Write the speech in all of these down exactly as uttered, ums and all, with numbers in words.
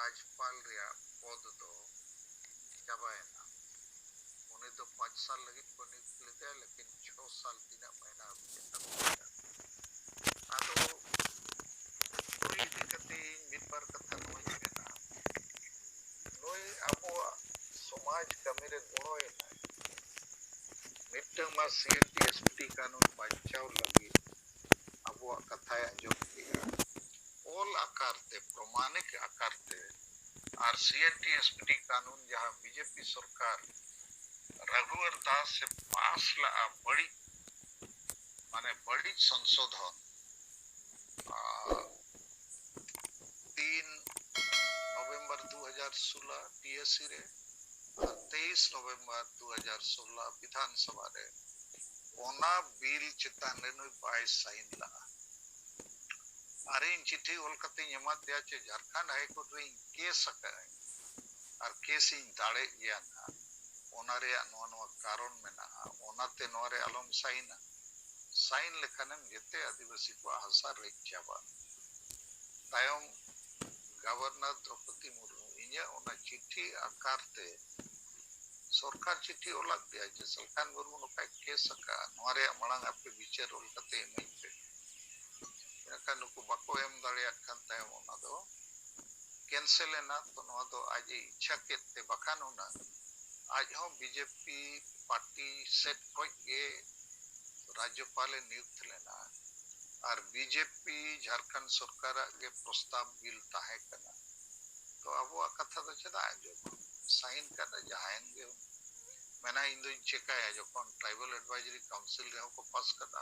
ᱨᱟᱡᱽᱯᱟᱞ ᱨᱮᱭᱟᱜ ᱯᱚᱫᱽ ᱫᱚ ᱪᱟᱵᱟᱭᱮᱱᱟ᱾ ᱩᱱᱤ ᱫᱚ ᱯᱟᱸᱪ ᱥᱟᱞ ᱞᱟᱹᱜᱤᱫ ᱠᱚ ᱱᱤᱭᱩᱠᱛ ᱞᱮᱫᱮᱭᱟ, ᱞᱮᱠᱤᱱ ᱪᱷᱚ ᱥᱟᱞ ᱛᱤᱱᱟᱹᱜ ᱢᱟᱹᱦᱱᱟᱹ ᱦᱟᱹᱵᱤᱡ ᱮ ᱠᱟᱹᱢᱤ ᱠᱮᱫᱟ᱾ ᱟᱫᱚ ᱱᱩᱭ ᱤᱫᱤ ᱠᱟᱛᱮ ᱤᱧ ᱢᱤᱫ ᱵᱟᱨ ᱠᱟᱛᱷᱟ ᱱᱚᱣᱟᱧ ᱢᱮᱱᱟ, ᱱᱩᱭ ᱟᱵᱚᱣᱟᱜ ᱥᱚᱢᱟᱡᱽ ᱠᱟᱹᱢᱤ ᱨᱮ ᱜᱚᱲᱚᱭ ᱮᱢᱟᱭ᱾ ᱢᱤᱫᱴᱟᱝ ᱢᱟ ᱥᱤ N T S P T ᱠᱟᱹᱱᱩᱱ ᱵᱟᱧᱪᱟᱣ ᱞᱟᱹᱜᱤᱫ ᱟᱵᱚᱣᱟᱜ ᱠᱟᱛᱷᱟᱭ ᱟᱸᱡᱚᱢ ᱠᱮᱜᱼᱟ, ᱚᱞ ᱟᱠᱟᱨ ᱛᱮ, ᱯᱨᱚᱢᱟᱱᱤᱠ ᱟᱠᱟᱨ ᱛᱮ᱾ ᱟᱨ ᱥᱤ N T S P T ᱠᱟᱹᱱᱩᱱ ᱡᱟᱦᱟᱸ ᱵᱤ ᱡᱮ ᱯᱤ ᱥᱚᱨᱠᱟᱨ ᱨᱟᱜᱷᱩᱣᱟᱨ ᱫᱟᱥ ᱮ ᱯᱟᱥ ᱞᱟᱜᱼᱟ, ᱵᱟᱹᱲᱤᱡ, ᱢᱟᱱᱮ ᱵᱟᱹᱲᱤᱡ ᱥᱚᱝᱥᱳᱫᱷᱚᱱ, ᱟᱨ ᱛᱤᱱ ᱱᱚᱵᱷᱮᱢᱵᱚᱨ ᱫᱩ ᱦᱟᱡᱟᱨ ᱥᱳᱞᱞᱳ ᱴᱤ ᱮᱥ ᱥᱤ ᱨᱮ ᱟᱨ ᱛᱮᱭᱤᱥ ᱱᱚᱵᱷᱮᱢᱵᱚᱨ ᱫᱩ ᱦᱟᱡᱟᱨ ᱥᱳᱞᱞᱳ ᱵᱤᱫᱷᱟᱱ ᱥᱚᱵᱷᱟ ᱨᱮ, ᱚᱱᱟ ᱵᱤᱞ ᱪᱮᱛᱟᱱ ᱨᱮ ᱱᱩᱭ ᱵᱟᱭ ᱥᱟᱭᱤᱱ ᱞᱟᱜᱼᱟ᱾ ᱟᱨ ᱤᱧ ᱪᱤᱴᱷᱤ ᱚᱞ ᱠᱟᱛᱮᱧ ᱮᱢᱟᱫ ᱫᱮᱭᱟ ᱡᱮ ᱡᱷᱟᱲᱠᱷᱚᱸᱰ ᱦᱟᱭ ᱠᱳᱨᱴ ᱨᱮᱧ ᱠᱮᱥ ᱟᱠᱟᱫᱟᱹᱧ ᱟᱨ ᱠᱮᱥ ᱤᱧ ᱫᱟᱲᱮᱜ ᱜᱮᱭᱟ ᱱᱟᱦᱟᱜ, ᱚᱱᱟ ᱨᱮᱭᱟᱜ ᱱᱚᱣᱟ ᱱᱚᱣᱟ ᱠᱟᱨᱚᱱ ᱢᱮᱱᱟᱜᱼᱟ, ᱚᱱᱟᱛᱮ ᱱᱚᱣᱟ ᱨᱮ ᱟᱞᱚᱢ ᱥᱟᱭᱤᱱᱟ᱾ ᱥᱟᱭᱤᱱ ᱞᱮᱠᱷᱟᱱᱮᱢ ᱡᱮᱛᱮ ᱟᱹᱫᱤᱵᱟᱹᱥᱤ ᱠᱚᱣᱟᱜ ᱦᱟᱥᱟ ᱨᱮᱡ ᱪᱟᱵᱟᱜᱼᱟ᱾ ᱛᱟᱭᱚᱢ ᱜᱚᱵᱷᱚᱨᱱᱚᱨ ᱫᱨᱚᱯᱚᱫᱤ ᱢᱩᱨᱢᱩ ᱤᱧᱟᱹᱜ ᱚᱱᱟ ᱪᱤᱴᱷᱤ ᱟᱠᱟᱨ ᱛᱮ ᱥᱚᱨᱠᱟᱨ ᱪᱤᱴᱷᱤ ᱚᱞᱟᱫ ᱜᱮᱭᱟ ᱡᱮ ᱥᱟᱞᱠᱷᱟᱱ ᱢᱩᱨᱢᱩ ᱱᱚᱝᱠᱟᱭ ᱠᱮᱥ ᱟᱠᱟᱫᱼᱟ, ᱱᱚᱣᱟ ᱨᱮᱭᱟᱜ ᱢᱟᱲᱟᱝ ᱟᱯᱮ ᱵᱤᱪᱟᱹᱨ ᱚᱞ ᱠᱟᱛᱮ ᱤᱢᱟᱹᱧ ᱯᱮ᱾ ᱢᱮᱱᱠᱷᱟᱱ ᱱᱩᱠᱩ ᱵᱟᱠᱚ ᱮᱢ ᱫᱟᱲᱮᱭᱟᱜ ᱠᱷᱟᱱ ᱛᱟᱭᱚᱢ ᱚᱱᱟ ᱫᱚ ᱠᱮᱱᱥᱮᱞ ᱮᱱᱟ᱾ ᱛᱚ ᱱᱚᱣᱟ ᱫᱚ ᱟᱡ ᱮ ᱤᱪᱪᱷᱟ ᱠᱮᱫ ᱛᱮ, ᱵᱟᱠᱷᱟᱱ ᱦᱩᱱᱟᱹᱝ ᱟᱡ ᱦᱚᱸ ᱵᱤ ᱡᱮ ᱯᱤ ᱯᱟᱨᱴᱤ ᱥᱮᱫ ᱠᱷᱚᱱ ᱜᱮ ᱨᱟᱡᱽᱡᱚᱯᱟᱞ ᱮ ᱱᱤᱭᱩᱠᱛ ᱞᱮᱱᱟ ᱟᱨ ᱵᱤ ᱡᱮ ᱯᱤ ᱡᱷᱟᱲᱠᱷᱚᱸᱰ ᱥᱚᱨᱠᱟᱨᱟᱜ ᱜᱮ ᱯᱨᱚᱥᱛᱟᱵ ᱵᱤᱞ ᱛᱟᱦᱮᱸ ᱠᱟᱱᱟ᱾ ᱛᱚ ᱟᱵᱚᱣᱟᱜ ᱠᱟᱛᱷᱟ ᱫᱚ ᱪᱮᱫᱟᱜ ᱟᱸᱡᱚᱢᱟ? ᱥᱟᱭᱤᱱ ᱠᱟᱫᱟ ᱡᱟᱦᱟᱸᱭᱮᱱ ᱜᱮ, ᱢᱮᱱᱟ ᱤᱧ ᱫᱚᱧ ᱪᱮᱠᱟᱭᱟ, ᱡᱚᱠᱷᱚᱱ ᱴᱨᱟᱭᱵᱟᱞ ᱮᱰᱵᱟᱭᱡᱟᱨᱤ ᱠᱟᱣᱩᱱᱥᱤᱞ ᱨᱮᱦᱚᱸ ᱠᱚ ᱯᱟᱥ ᱠᱟᱫᱟ,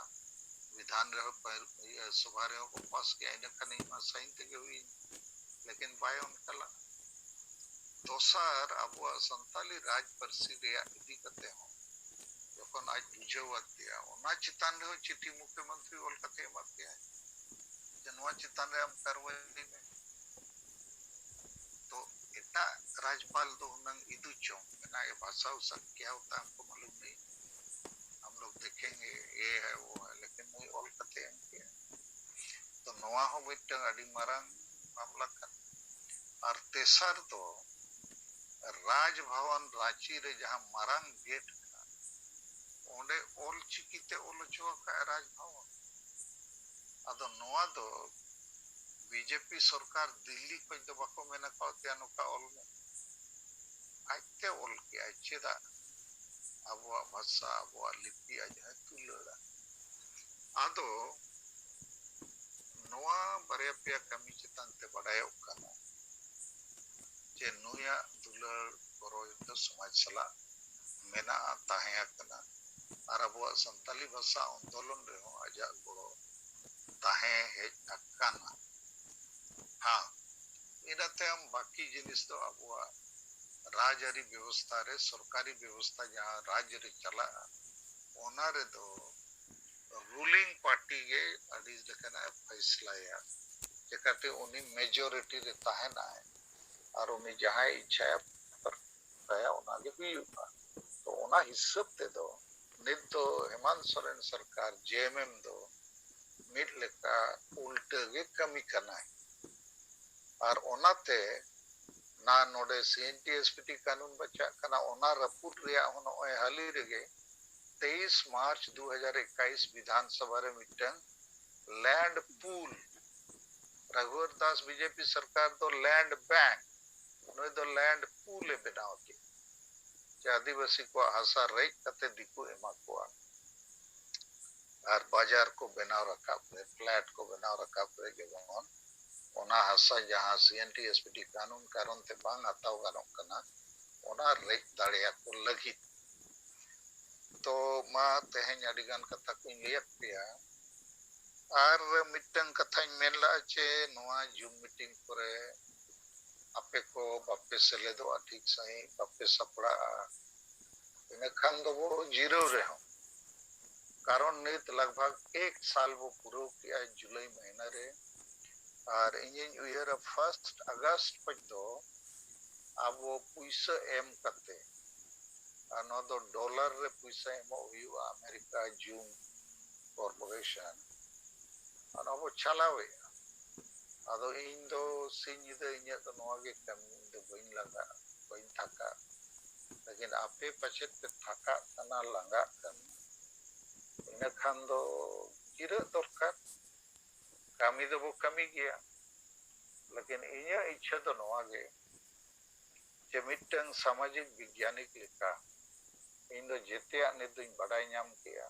ᱵᱤᱫᱷᱟᱱ ᱨᱮᱦᱚᱸ ᱯᱟᱹᱦᱤᱞ, ᱤᱭᱟᱹ, ᱥᱚᱵᱷᱟ ᱨᱮᱦᱚᱸ ᱠᱚ ᱯᱟᱥ ᱠᱮᱫᱟ, ᱤᱱᱟᱹ ᱠᱷᱟᱱ ᱤᱧ ᱢᱟ ᱥᱟᱭᱤᱱ ᱛᱮᱜᱮ ᱦᱩᱭᱮᱱ᱾ ᱞᱮᱠᱤᱱ ᱵᱟᱭ ᱚᱱᱠᱟ ᱞᱟᱜᱼᱟ᱾ ᱫᱚᱥᱟᱨ, ᱟᱵᱚᱣᱟᱜ ᱥᱟᱱᱛᱟᱞᱤ ᱨᱟᱡᱽ ᱯᱟᱹᱨᱥᱤ ᱨᱮᱭᱟᱜ ᱤᱫᱤ ᱠᱟᱛᱮ ᱦᱚᱸ ᱡᱚᱠᱷᱚᱱ ᱟᱡ ᱵᱩᱡᱷᱟᱹᱣ ᱟᱫ ᱯᱮᱭᱟ, ᱚᱱᱟ ᱪᱮᱛᱟᱱ ᱨᱮᱦᱚᱸ ᱪᱤᱴᱷᱤ ᱢᱩᱠᱷᱭᱚᱢᱚᱱᱛᱨᱤ ᱚᱞ ᱠᱟᱛᱮ ᱮᱢᱟᱫ ᱯᱮᱭᱟᱭ ᱡᱮ ᱱᱚᱣᱟ ᱪᱮᱛᱟᱱ ᱨᱮ ᱟᱢ ᱠᱟᱨᱣᱟᱭ ᱢᱮ᱾ ᱛᱚ ᱮᱴᱟᱜ ᱨᱟᱡᱽᱯᱟᱞ ᱫᱚ ᱦᱩᱱᱟᱹᱝ ᱤᱫᱩ ᱪᱚᱝ ᱢᱮᱱᱟᱜ ᱜᱮ, ᱵᱷᱟᱥᱟ ᱩᱥᱟ ᱠᱮᱭᱟ ᱦᱳᱛᱟ ᱦᱟᱢᱠᱳ ᱢᱟᱞᱩᱢ ᱱᱟᱦᱤ, ᱦᱟᱢ ᱞᱳᱜ ᱫᱮᱠᱷᱮᱝᱜᱮ ᱭᱮ ᱦᱟᱭ ᱣᱳ ᱦᱟᱭ, ᱞᱮᱠᱤᱱ ᱱᱩᱭ ᱚᱞ ᱠᱟᱛᱮ ᱮᱢ ᱠᱮᱜᱼᱟ᱾ ᱛᱚ ᱱᱚᱣᱟ ᱦᱚᱸ ᱢᱤᱫᱴᱟᱝ ᱟᱹᱰᱤ ᱢᱟᱨᱟᱝ ᱢᱟᱢᱞᱟ ᱠᱟᱱᱟ᱾ ᱟᱨ ᱛᱮᱥᱟᱨ ᱫᱚ ᱨᱟᱡᱽ ᱵᱷᱚᱵᱚᱱ ᱨᱟᱸᱪᱤ ᱨᱮ ᱡᱟᱦᱟᱸ ᱢᱟᱨᱟᱝ ᱜᱮᱴ ᱢᱮᱱᱟᱜᱼᱟ, ᱚᱸᱰᱮ ᱚᱞ ᱪᱤᱠᱤ ᱛᱮ ᱚᱞ ᱦᱚᱪᱚ ᱟᱠᱟᱫ ᱨᱟᱡᱽ ᱵᱷᱚᱵᱚᱱ᱾ ᱟᱫᱚ ᱱᱚᱣᱟ ᱫᱚ ᱵᱤᱡᱮᱯᱤ ᱥᱚᱨᱠᱟᱨ ᱫᱤᱞᱞᱤ ᱠᱷᱚᱱ ᱫᱚ ᱵᱟᱠᱚ ᱢᱮᱱ ᱟᱠᱟᱫ ᱛᱮ ᱱᱚᱝᱠᱟ ᱚᱞ ᱢᱮ᱾ ᱟᱡᱛᱮ ᱚᱞ ᱠᱮᱜᱼᱟᱭ᱾ ᱪᱮᱫᱟᱜ? ᱟᱵᱚᱣᱟᱜ ᱵᱷᱟᱥᱟ, ᱟᱵᱚᱣᱟᱜ ᱞᱤᱯᱤ ᱟᱡ ᱦᱚᱸᱭ ᱫᱩᱞᱟᱹᱲᱟ᱾ ᱟᱫᱚ ᱱᱚᱣᱟ ᱵᱟᱨᱭᱟ ᱯᱮᱭᱟ ᱠᱟᱹᱢᱤ ᱪᱮᱛᱟᱱ ᱛᱮ ᱵᱟᱰᱟᱭᱚᱜ ᱠᱟᱱᱟ ᱡᱮ ᱱᱩᱭᱟᱜ ᱫᱩᱞᱟᱹᱲ ᱜᱚᱨᱚᱡᱽ ᱫᱚ ᱥᱚᱢᱟᱡᱽ ᱥᱟᱞᱟᱜ ᱢᱮᱱᱟᱜᱼᱟ, ᱛᱟᱦᱮᱸ ᱟᱠᱟᱱᱟ᱾ ᱟᱨ ᱟᱵᱚᱣᱟᱜ ᱥᱟᱱᱛᱟᱞᱤ ᱵᱷᱟᱥᱟ ᱟᱱᱫᱳᱞᱚᱱ ᱨᱮᱦᱚᱸ ᱟᱡᱟᱜ ᱜᱚᱲᱚ ᱛᱟᱦᱮᱸ ᱦᱮᱡ ᱟᱠᱟᱱᱟ᱾ ᱦᱮᱸ, ᱤᱱᱟᱹ ᱛᱟᱭᱚᱢ ᱵᱟᱹᱠᱤ ᱡᱤᱱᱤᱥ ᱫᱚ ᱟᱵᱚᱣᱟᱜ ᱨᱟᱡᱽᱟᱹᱨᱤ ᱵᱮᱵᱚᱥᱛᱷᱟ ᱨᱮ, ᱥᱚᱨᱠᱟᱨᱤ ᱵᱮᱵᱚᱥᱛᱷᱟ ᱡᱟᱦᱟᱸ ᱨᱟᱡᱽ ᱨᱮ ᱪᱟᱞᱟᱜᱼᱟ, ᱚᱱᱟ ᱨᱮᱫᱚ ᱨᱩᱞᱤᱝ ᱯᱟᱨᱴᱤ ᱜᱮ ᱟᱹᱰᱤ ᱞᱮᱠᱟᱱᱟᱜ ᱮ ᱯᱷᱟᱭᱥᱞᱟᱭᱟ᱾ ᱪᱮᱠᱟᱛᱮ ᱩᱱᱤ ᱢᱮᱡᱚᱨᱤᱴᱤ ᱨᱮ ᱛᱟᱦᱮᱱᱟᱭ ᱟᱨ ᱩᱱᱤ ᱡᱟᱦᱟᱸᱭ ᱤᱪᱪᱷᱟᱭᱟ ᱚᱱᱟᱜᱮ ᱦᱩᱭᱩᱜᱼᱟ᱾ ᱛᱚ ᱚᱱᱟ ᱦᱤᱥᱟᱹᱵ ᱛᱮᱫᱚ ᱱᱤᱛ ᱫᱚ ᱦᱮᱢᱟᱱᱛ ᱥᱚᱨᱮᱱ ᱥᱚᱨᱠᱟᱨ, ᱡᱮ ᱮᱢ ᱮᱢ ᱫᱚ ᱢᱤᱫ ᱞᱮᱠᱟ ᱩᱞᱴᱟᱹ ᱜᱮ ᱠᱟᱹᱢᱤ ᱠᱟᱱᱟᱭ᱾ ᱟᱨ ᱚᱱᱟᱛᱮ ᱱᱟ ᱱᱚᱰᱮ ᱥᱤ N T S P T ᱠᱟᱹᱱᱩᱱ ᱵᱟᱪᱷᱟᱜ ᱠᱟᱱᱟ, ᱚᱱᱟ ᱨᱟᱹᱯᱩᱫ ᱨᱮᱭᱟᱜ ᱦᱚᱸ ᱱᱚᱜᱼᱚᱭ ᱦᱟᱹᱞᱤ ᱨᱮᱜᱮ ᱛᱮᱭᱤᱥ ᱢᱟᱨᱪ ᱫᱩ ᱦᱟᱡᱟᱨ ᱮᱠᱟᱭᱤᱥ ᱵᱤᱫᱷᱟᱱ ᱥᱚᱵᱷᱟ ᱨᱮ ᱢᱤᱫᱴᱟᱝ ᱞᱮᱱᱰ ᱯᱩᱞ, ᱨᱟᱜᱷᱩᱣᱟᱨ ᱫᱟᱥ ᱵᱤᱡᱮᱯᱤ ᱥᱚᱨᱠᱟᱨ ᱫᱚ ᱞᱮᱱᱰ ᱵᱮᱝᱠ, ᱱᱩᱭ ᱫᱚ ᱞᱮᱱᱰ ᱯᱩᱞ ᱮ ᱵᱮᱱᱟᱣ ᱠᱮᱫ, ᱡᱮ ᱟᱹᱫᱤᱵᱟᱹᱥᱤ ᱠᱚᱣᱟᱜ ᱦᱟᱥᱟ ᱨᱮᱡ ᱠᱟᱛᱮ ᱫᱤᱠᱩ ᱮᱢᱟ ᱠᱚᱣᱟ ᱟᱨ ᱵᱟᱡᱟᱨ ᱠᱚ ᱵᱮᱱᱟᱣ ᱨᱟᱠᱟᱵ ᱨᱮ, ᱯᱷᱞᱮᱴ ᱠᱚ ᱵᱮᱱᱟᱣ ᱨᱟᱠᱟᱵ ᱨᱮ ᱡᱮᱢᱚᱱ ᱚᱱᱟ ᱦᱟᱥᱟ ᱡᱟᱦᱟᱸ ᱥᱤ N T S P T ᱠᱟᱹᱱᱩᱱ ᱠᱟᱨᱚᱱ ᱛᱮ ᱵᱟᱝ ᱦᱟᱛᱟᱣ ᱜᱟᱱᱚᱜ ᱠᱟᱱᱟ, ᱚᱱᱟ ᱨᱮᱡ ᱫᱟᱲᱮᱭᱟᱠᱚ ᱞᱟᱹᱜᱤᱫ᱾ ᱛᱚ ᱢᱟ ᱛᱮᱦᱮᱧ ᱟᱹᱰᱤ ᱜᱟᱱ ᱠᱟᱛᱷᱟ ᱠᱚᱧ ᱞᱟᱹᱭᱟᱫ ᱯᱮᱭᱟ᱾ ᱟᱨ ᱢᱤᱫᱴᱟᱝ ᱠᱟᱛᱷᱟᱧ ᱢᱮᱱ ᱞᱟᱜᱼᱟ ᱡᱮ ᱱᱚᱣᱟ ᱡᱩᱢ ᱢᱤᱴᱤᱝ ᱠᱚᱨᱮ ᱟᱯᱮ ᱠᱚ ᱵᱟᱯᱮ ᱥᱮᱞᱮᱫᱚᱜᱼᱟ, ᱴᱷᱤᱠ ᱥᱟᱺᱦᱤᱡ ᱵᱟᱯᱮ ᱥᱟᱯᱲᱟᱜᱼᱟ, ᱤᱱᱟᱹ ᱠᱷᱟᱱ ᱫᱚᱵᱚ ᱡᱤᱨᱟᱹᱣ ᱨᱮᱦᱚᱸ, ᱠᱟᱨᱚᱱ ᱱᱤᱛ ᱞᱟᱜᱽ ᱵᱷᱟᱜᱽ ᱮᱠ ᱥᱟᱞ ᱵᱚ ᱯᱩᱨᱟᱹᱣ ᱠᱮᱜᱼᱟ ᱡᱩᱞᱟᱭ ᱢᱟᱹᱦᱱᱟᱹ ᱨᱮ᱾ ᱟᱨ ᱤᱧᱤᱧ ᱩᱭᱦᱟᱹᱨᱟ first August ᱠᱷᱚᱱ ᱫᱚ ᱟᱵᱚ ᱯᱩᱭᱥᱟᱹ ᱮᱢ ᱠᱟᱛᱮ, ᱟᱨ ᱱᱚᱣᱟ ᱫᱚ ᱰᱚᱞᱟᱨ ᱨᱮ ᱯᱩᱭᱥᱟᱹ ᱮᱢᱚᱜ ᱦᱩᱭᱩᱜᱼᱟ, ᱟᱢᱮᱨᱤᱠᱟ ᱡᱩᱢ ᱠᱚᱨᱯᱳᱨᱮᱥᱚᱱ, ᱟᱨ ᱱᱚᱣᱟ ᱵᱚ ᱪᱟᱞᱟᱣᱮᱫᱼᱟ᱾ ᱟᱫᱚ ᱤᱧ ᱫᱚ ᱥᱤᱧ ᱧᱤᱫᱟᱹ ᱤᱧᱟᱹᱜ ᱫᱚ ᱱᱚᱣᱟ ᱜᱮ ᱠᱟᱹᱢᱤ, ᱤᱧ ᱫᱚ ᱵᱟᱹᱧ ᱞᱟᱸᱜᱟᱜᱼᱟ, ᱵᱟᱹᱧ ᱛᱷᱟᱠᱟᱜᱼᱟ᱾ ᱞᱮᱠᱤᱱ ᱟᱯᱮ ᱯᱟᱪᱮᱫ ᱯᱮ ᱛᱷᱟᱠᱟᱜ ᱠᱟᱱᱟ, ᱞᱟᱸᱜᱟᱜ ᱠᱟᱱᱟ, ᱤᱱᱟᱹ ᱠᱷᱟᱱ ᱫᱚ ᱡᱤᱨᱟᱹᱜ ᱫᱚᱨᱠᱟᱨ᱾ ᱠᱟᱹᱢᱤ ᱫᱚᱵᱚ ᱠᱟᱹᱢᱤ ᱜᱮᱭᱟ, ᱞᱮᱠᱤᱱ ᱤᱧᱟᱹᱜ ᱤᱪᱪᱷᱟᱹ ᱫᱚ ᱱᱚᱣᱟ ᱜᱮ ᱡᱮ ᱢᱤᱫᱴᱟᱝ ᱥᱟᱢᱟᱡᱤᱠ ᱵᱤᱜᱽᱭᱟᱱᱤᱠ ᱞᱮᱠᱟ ᱤᱧ ᱫᱚ ᱡᱮᱛᱮᱭᱟᱜ ᱱᱤᱛ ᱫᱚᱧ ᱵᱟᱰᱟᱭ ᱧᱟᱢ ᱠᱮᱜᱼᱟ᱾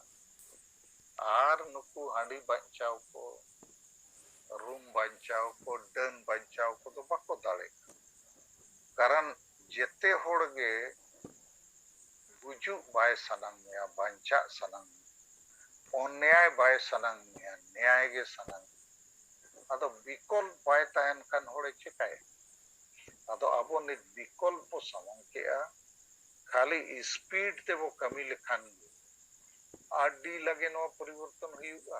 ᱟᱨ ᱱᱩᱠᱩ ᱦᱟᱺᱰᱤ ᱵᱟᱧᱪᱟᱣ ᱠᱚ, ᱨᱩᱢ ᱵᱟᱧᱪᱟᱣ ᱠᱚ, ᱰᱟᱹᱱ ᱵᱟᱧᱪᱟᱣ ᱠᱚᱫᱚ ᱵᱟᱠᱚ ᱫᱟᱲᱮᱜᱼᱟ᱾ ᱠᱟᱨᱚᱱ ᱡᱮᱛᱮ ᱦᱚᱲ ᱜᱮ ᱜᱩᱡᱩᱜ ᱵᱟᱭ ᱥᱟᱱᱟᱝ ᱢᱮᱭᱟ, ᱵᱟᱧᱪᱟᱜ ᱥᱟᱱᱟᱝ ᱢᱮᱭᱟ, ᱚᱱᱱᱭᱟᱭ ᱵᱟᱭ ᱥᱟᱱᱟᱝ ᱢᱮᱭᱟ, ᱱᱮᱭᱟᱭ ᱜᱮ ᱥᱟᱱᱟᱝ ᱢᱮᱭᱟ᱾ ᱟᱫᱚ ᱵᱤᱠᱚᱞᱯ ᱵᱟᱭ ᱛᱟᱦᱮᱱ ᱠᱷᱟᱱ ᱦᱚᱲᱮ ᱪᱮᱠᱟᱭᱟ? ᱟᱫᱚ ᱟᱵᱚ ᱱᱤᱛ ᱵᱤᱠᱚᱞᱯ ᱵᱚ ᱥᱟᱢᱟᱝ ᱠᱮᱜᱼᱟ, ᱠᱷᱟᱹᱞᱤ ᱥᱯᱤᱰ ᱛᱮᱵᱚ ᱠᱟᱹᱢᱤ ᱞᱮᱠᱷᱟᱱ ᱜᱮ ᱟᱹᱰᱤ ᱞᱟᱜᱮ ᱱᱚᱣᱟ ᱯᱚᱨᱤᱵᱚᱨᱛᱚᱱ ᱦᱩᱭᱩᱜᱼᱟ᱾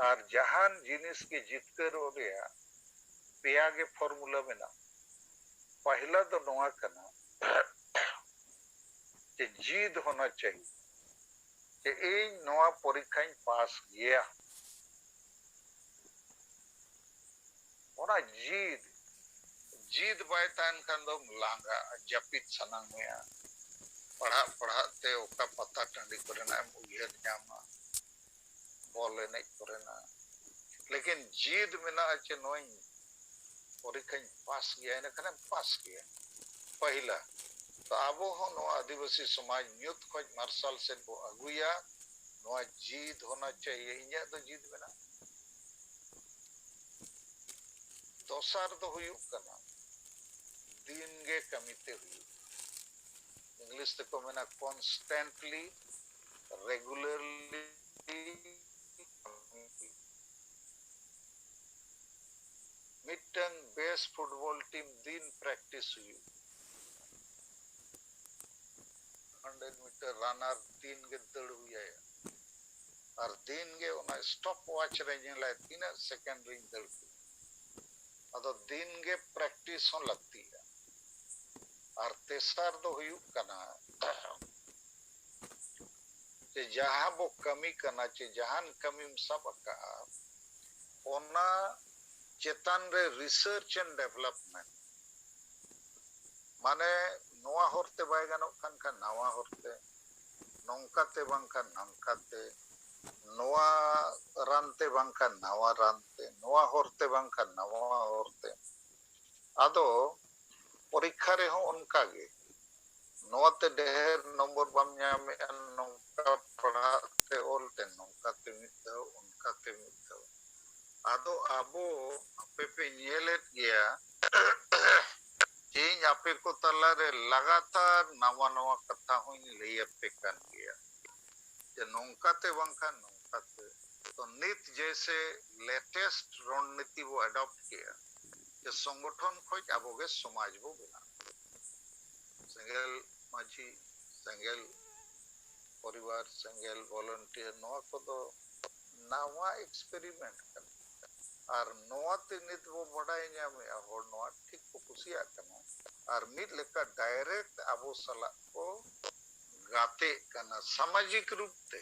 ᱟᱨ ᱡᱟᱦᱟᱱ ᱡᱤᱱᱤᱥ ᱜᱮ ᱡᱤᱛᱠᱟᱹᱨᱚᱜ ᱨᱮᱭᱟᱜ ᱯᱮᱭᱟ ᱜᱮ ᱯᱷᱚᱨᱢᱩᱞᱟ ᱢᱮᱱᱟᱜᱼᱟ᱾ ᱯᱟᱦᱞᱟ ᱫᱚ ᱱᱚᱣᱟ ᱠᱟᱱᱟ ᱡᱮ ᱡᱤᱫ ᱦᱳᱱᱟ ᱪᱟᱦᱤᱭᱮ, ᱡᱮ ᱤᱧ ᱱᱚᱣᱟ ᱯᱚᱨᱤᱠᱠᱷᱟᱧ ᱯᱟᱥ ᱜᱮᱭᱟ᱾ ᱚᱱᱟ ᱡᱤᱫ, ᱡᱤᱫ ᱵᱟᱭ ᱛᱟᱦᱮᱱ ᱠᱷᱟᱱ ᱫᱚᱢ ᱞᱟᱸᱜᱟᱜᱼᱟ, ᱡᱟᱹᱯᱤᱫ ᱥᱟᱱᱟᱝ ᱢᱮᱭᱟ᱾ ᱯᱟᱲᱦᱟᱜ ᱯᱟᱲᱦᱟᱜ ᱛᱮ ᱚᱠᱟ ᱯᱟᱛᱟ ᱴᱟᱺᱰᱤ ᱠᱚᱨᱮᱱᱟᱜ ᱮᱢ ᱩᱭᱦᱟᱹᱨ ᱧᱟᱢᱟ, ᱵᱚᱞ ᱮᱱᱮᱡ ᱠᱚᱨᱮᱱᱟᱜ᱾ ᱞᱮᱠᱤᱱ ᱡᱤᱫ ᱢᱮᱱᱟᱜᱼᱟ ᱡᱮ ᱱᱚᱣᱟᱧ ᱯᱚᱨᱤᱠᱠᱷᱟᱧ ᱯᱟᱥ ᱜᱮᱭᱟ, ᱤᱱᱟᱹ ᱠᱷᱟᱱᱮᱢ ᱯᱟᱥ ᱜᱮᱭᱟ᱾ ᱯᱟᱹᱦᱤᱞᱟ᱾ ᱛᱚ ᱟᱵᱚ ᱦᱚᱸ ᱱᱚᱣᱟ ᱟᱹᱫᱤᱵᱟᱹᱥᱤ ᱥᱚᱢᱟᱡᱽ ᱧᱩᱛ ᱠᱷᱚᱱ ᱢᱟᱨᱥᱟᱞ ᱥᱮᱫ ᱵᱚ ᱟᱹᱜᱩᱭᱟ, ᱱᱚᱣᱟ ᱡᱤᱫ ᱦᱳᱱᱟ ᱪᱟᱦᱤᱭᱮ, ᱤᱧᱟᱹᱜ ᱫᱚ ᱡᱤᱫ ᱢᱮᱱᱟᱜᱼᱟ᱾ ᱫᱚᱥᱟᱨ ᱫᱚ ᱦᱩᱭᱩᱜ ᱠᱟᱱᱟ, ᱫᱤᱱ ᱜᱮ ᱠᱟᱹᱢᱤ ᱛᱮ ᱦᱩᱭᱩᱜᱼᱟ᱾ ᱤᱝᱞᱤᱥ ᱛᱮᱠᱚ ᱢᱮᱱᱟ constantly, regularly᱾ ᱢᱤᱫᱴᱟᱝ ᱵᱮᱥ ᱯᱷᱩᱴᱵᱚᱞ ᱴᱤᱢ ᱫᱤᱱ ᱯᱨᱮᱠᱴᱤᱥ ᱦᱩᱭᱩᱜ, ᱦᱟᱱᱰᱨᱮᱰ ᱢᱤᱴᱟᱨ ᱨᱟᱱᱟᱨ ᱫᱤᱱ ᱜᱮ ᱫᱟᱹᱲ ᱦᱩᱭᱟᱭᱟ, ᱟᱨ ᱫᱤᱱ ᱜᱮ ᱚᱱᱟ ᱥᱴᱚᱯ ᱣᱟᱪ ᱨᱮ ᱧᱮᱞᱟᱭ ᱛᱤᱱᱟᱹᱜ ᱥᱮᱠᱮᱱᱰ ᱨᱤᱧ ᱫᱟᱹᱲ ᱠᱮᱫᱟ᱾ ᱟᱫᱚ ᱫᱤᱱ ᱜᱮ ᱯᱨᱮᱠᱴᱤᱥ ᱦᱚᱸ ᱞᱟᱹᱠᱛᱤᱜᱼᱟ᱾ ᱟᱨ ᱛᱮᱥᱟᱨ ᱫᱚ ᱦᱩᱭᱩᱜ ᱠᱟᱱᱟ ᱡᱮ ᱡᱟᱦᱟᱸ ᱵᱚ ᱠᱟᱹᱢᱤ ᱠᱟᱱᱟ ᱪᱮ ᱡᱟᱦᱟᱱ ᱠᱟᱹᱢᱤᱢ ᱥᱟᱵ ᱟᱠᱟᱜᱼᱟ, ᱚᱱᱟ ᱪᱮᱛᱟᱱ ᱨᱮ research and development, ᱢᱟᱱᱮ ᱱᱚᱣᱟ ᱦᱚᱨᱛᱮ ᱵᱟᱭ ᱜᱟᱱᱚᱜ ᱠᱟᱱ ᱠᱷᱟᱱ ᱱᱟᱣᱟ ᱦᱚᱨᱛᱮ, ᱱᱚᱝᱠᱟᱛᱮ ᱵᱟᱝᱠᱷᱟᱱ ᱱᱟᱝᱠᱟᱛᱮ, ᱱᱚᱣᱟ ᱨᱟᱱᱛᱮ ᱵᱟᱝᱠᱷᱟᱱ ᱱᱟᱣᱟ ᱨᱟᱱᱛᱮ, ᱱᱚᱣᱟ ᱦᱚᱨᱛᱮ ᱵᱟᱝᱠᱷᱟᱱ ᱱᱟᱣᱟ ᱦᱚᱨᱛᱮ᱾ ᱟᱫᱚ ᱯᱚᱨᱤᱠᱠᱷᱟ ᱨᱮᱦᱚᱸ ᱚᱱᱠᱟ ᱜᱮ, ᱱᱚᱣᱟᱛᱮ ᱰᱷᱮᱨ ᱱᱚᱢᱵᱚᱨ ᱵᱟᱢ ᱧᱟᱢᱮᱜᱼᱟ, ᱱᱚᱝᱠᱟ ᱯᱟᱲᱦᱟᱜ ᱛᱮ ᱚᱞ ᱛᱮ, ᱱᱚᱝᱠᱟᱛᱮ ᱢᱤᱫ ᱫᱷᱟᱣ, ᱚᱱᱠᱟᱛᱮ ᱢᱤᱫ ᱫᱷᱟᱣ᱾ ᱟᱫᱚ ᱟᱵᱚ ᱟᱯᱮ ᱯᱮ ᱧᱮᱞᱮᱫ ᱜᱮᱭᱟ ᱡᱮ ᱤᱧ ᱟᱯᱮ ᱠᱚ ᱛᱟᱞᱟᱨᱮ ᱞᱟᱜᱟᱛᱟᱨ ᱱᱟᱣᱟ ᱱᱟᱣᱟ ᱠᱟᱛᱷᱟ ᱦᱚᱸᱧ ᱞᱟᱹᱭ ᱟᱯᱮ ᱠᱟᱱ ᱜᱮᱭᱟ, ᱡᱮ ᱱᱚᱝᱠᱟᱛᱮ ᱵᱟᱝᱠᱷᱟᱱ ᱱᱚᱝᱠᱟᱛᱮ᱾ ᱛᱚ ᱱᱤᱛ ᱡᱮᱭᱥᱮ latest ᱨᱚᱱᱱᱤᱛᱤ ᱵᱚ adopt ᱠᱮᱜᱼᱟ, ᱡᱮ ᱥᱚᱝᱜᱚᱴᱷᱚᱱ ᱠᱷᱚᱡ ᱟᱵᱚ ᱜᱮ ᱥᱚᱢᱟᱡᱽ ᱵᱚ ᱵᱮᱱᱟᱣ᱾ ᱥᱮᱸᱜᱮᱞ ᱢᱟᱹᱡᱷᱤ, ᱥᱮᱸᱜᱮᱞ ᱯᱚᱨᱤᱵᱟᱨ, ᱥᱮᱸᱜᱮᱞ volunteer, ᱱᱚᱣᱟ ᱠᱚᱫᱚ ᱱᱟᱣᱟ experiment ᱠᱟᱱᱟ᱾ ᱟᱨ ᱱᱚᱣᱟ ᱛᱮ ᱱᱤᱛ ᱵᱚ ᱵᱟᱰᱟᱭ ᱧᱟᱢᱮᱜᱼᱟ, ᱦᱚᱲ ᱱᱚᱣᱟ ᱴᱷᱤᱠ ᱠᱚ ᱠᱩᱥᱤᱭᱟᱜ ᱠᱟᱱᱟ᱾ ᱟᱨ ᱢᱤᱫ ᱞᱮᱠᱟ direct ᱟᱵᱚ ᱥᱟᱞᱟᱜ ᱠᱚ ᱜᱟᱛᱮᱜ ᱠᱟᱱᱟ ᱥᱟᱢᱟᱡᱤᱠ ᱨᱩᱯ ᱛᱮ᱾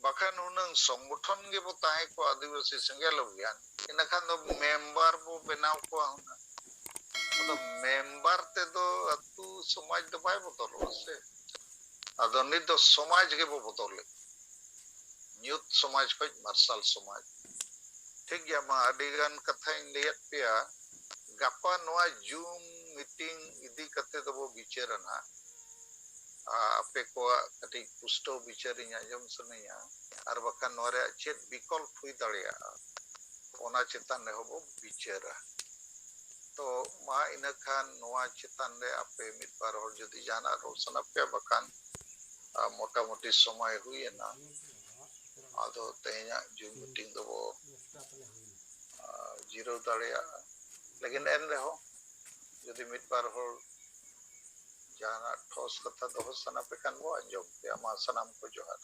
ᱵᱟᱠᱷᱟᱱ ᱦᱩᱱᱟᱹᱝ ᱥᱚᱝᱜᱚᱴᱷᱚᱱ ᱜᱮᱵᱚ ᱛᱟᱦᱮᱸ ᱠᱚᱜᱼᱟ, ᱟᱹᱫᱤᱵᱟᱹᱥᱤ ᱥᱮᱸᱜᱮᱞ ᱚᱵᱷᱤᱭᱟᱱ, ᱤᱱᱟᱹᱠᱷᱟᱱ ᱫᱚ ᱢᱮᱢᱵᱟᱨ ᱵᱚ ᱵᱮᱱᱟᱣ ᱠᱚᱣᱟ ᱦᱩᱱᱟᱹᱝ᱾ ᱟᱫᱚ ᱢᱮᱢᱵᱟᱨ ᱛᱮᱫᱚ ᱟᱹᱛᱩ ᱥᱚᱢᱟᱡᱽ ᱫᱚ ᱵᱟᱭ ᱵᱚᱫᱚᱞᱚᱜᱼᱟ ᱥᱮ᱾ ᱟᱫᱚ ᱱᱤᱛ ᱫᱚ ᱥᱚᱢᱟᱡᱽ ᱜᱮᱵᱚ ᱵᱚᱫᱚᱞᱮᱫ, ᱧᱩᱛ ᱥᱚᱢᱟᱡᱽ ᱠᱷᱚᱱ ᱢᱟᱨᱥᱟᱞ ᱥᱚᱢᱟᱡᱽ᱾ ᱴᱷᱤᱠ ᱜᱮᱭᱟ, ᱢᱟ ᱟᱹᱰᱤ ᱜᱟᱱ ᱠᱟᱛᱷᱟᱧ ᱞᱟᱹᱭᱟᱫ ᱯᱮᱭᱟ᱾ ᱜᱟᱯᱟ ᱱᱚᱣᱟ ᱡᱩᱢ ᱢᱤᱴᱤᱝ ᱤᱫᱤ ᱠᱟᱛᱮ ᱫᱚᱵᱚ ᱵᱤᱪᱟᱹᱨᱟ ᱱᱟᱦᱟᱜ᱾ ᱟ, ᱟᱯᱮ ᱠᱚᱣᱟᱜ ᱠᱟᱹᱴᱤᱡ ᱯᱩᱥᱴᱟᱹᱣ ᱵᱤᱪᱟᱹᱨ ᱤᱧ ᱟᱸᱡᱚᱢ ᱥᱟᱱᱟᱧᱟ, ᱟᱨ ᱵᱟᱠᱷᱟᱱ ᱱᱚᱣᱟ ᱨᱮᱭᱟᱜ ᱪᱮᱫ ᱵᱤᱠᱚᱞᱯ ᱦᱩᱭ ᱫᱟᱲᱮᱭᱟᱜᱼᱟ, ᱚᱱᱟ ᱪᱮᱛᱟᱱ ᱨᱮᱦᱚᱸ ᱵᱚ ᱵᱤᱪᱟᱹᱨᱟ᱾ ᱛᱚ ᱢᱟ ᱤᱱᱟᱹ ᱠᱷᱟᱱ ᱱᱚᱣᱟ ᱪᱮᱛᱟᱱ ᱨᱮ ᱟᱯᱮ ᱢᱤᱫ ᱵᱟᱨ ᱦᱚᱲ ᱡᱩᱫᱤ ᱡᱟᱦᱟᱱᱟᱜ ᱨᱚᱲ ᱥᱟᱱᱟ ᱯᱮᱭᱟ, ᱵᱟᱠᱷᱟᱱ, ᱟ, ᱢᱚᱴᱟᱢᱩᱴᱤ ᱥᱚᱢᱚᱭ ᱦᱩᱭ ᱮᱱᱟ᱾ ᱟᱫᱚ ᱛᱮᱦᱮᱧᱟᱜ ᱡᱩᱢ ᱢᱤᱴᱤᱝ ᱫᱚᱵᱚ, ᱟ, ᱡᱤᱨᱟᱹᱣ ᱫᱟᱲᱮᱭᱟᱜᱼᱟ᱾ ᱞᱮᱠᱤᱱ ᱮᱱ ᱨᱮᱦᱚᱸ ᱡᱩᱫᱤ ᱢᱤᱫ ᱵᱟᱨ ᱦᱚᱲ ᱡᱟᱦᱟᱱᱟᱜ ᱴᱷᱚᱥ ᱠᱟᱛᱷᱟ ᱫᱚᱦᱚ ᱥᱟᱱᱟ ᱯᱮ ᱠᱷᱟᱱ ᱵᱚ ᱟᱸᱡᱚᱢ ᱯᱮᱭᱟ᱾ ᱢᱟ ᱥᱟᱱᱟᱢ ᱠᱚ ᱡᱚᱦᱟᱨ᱾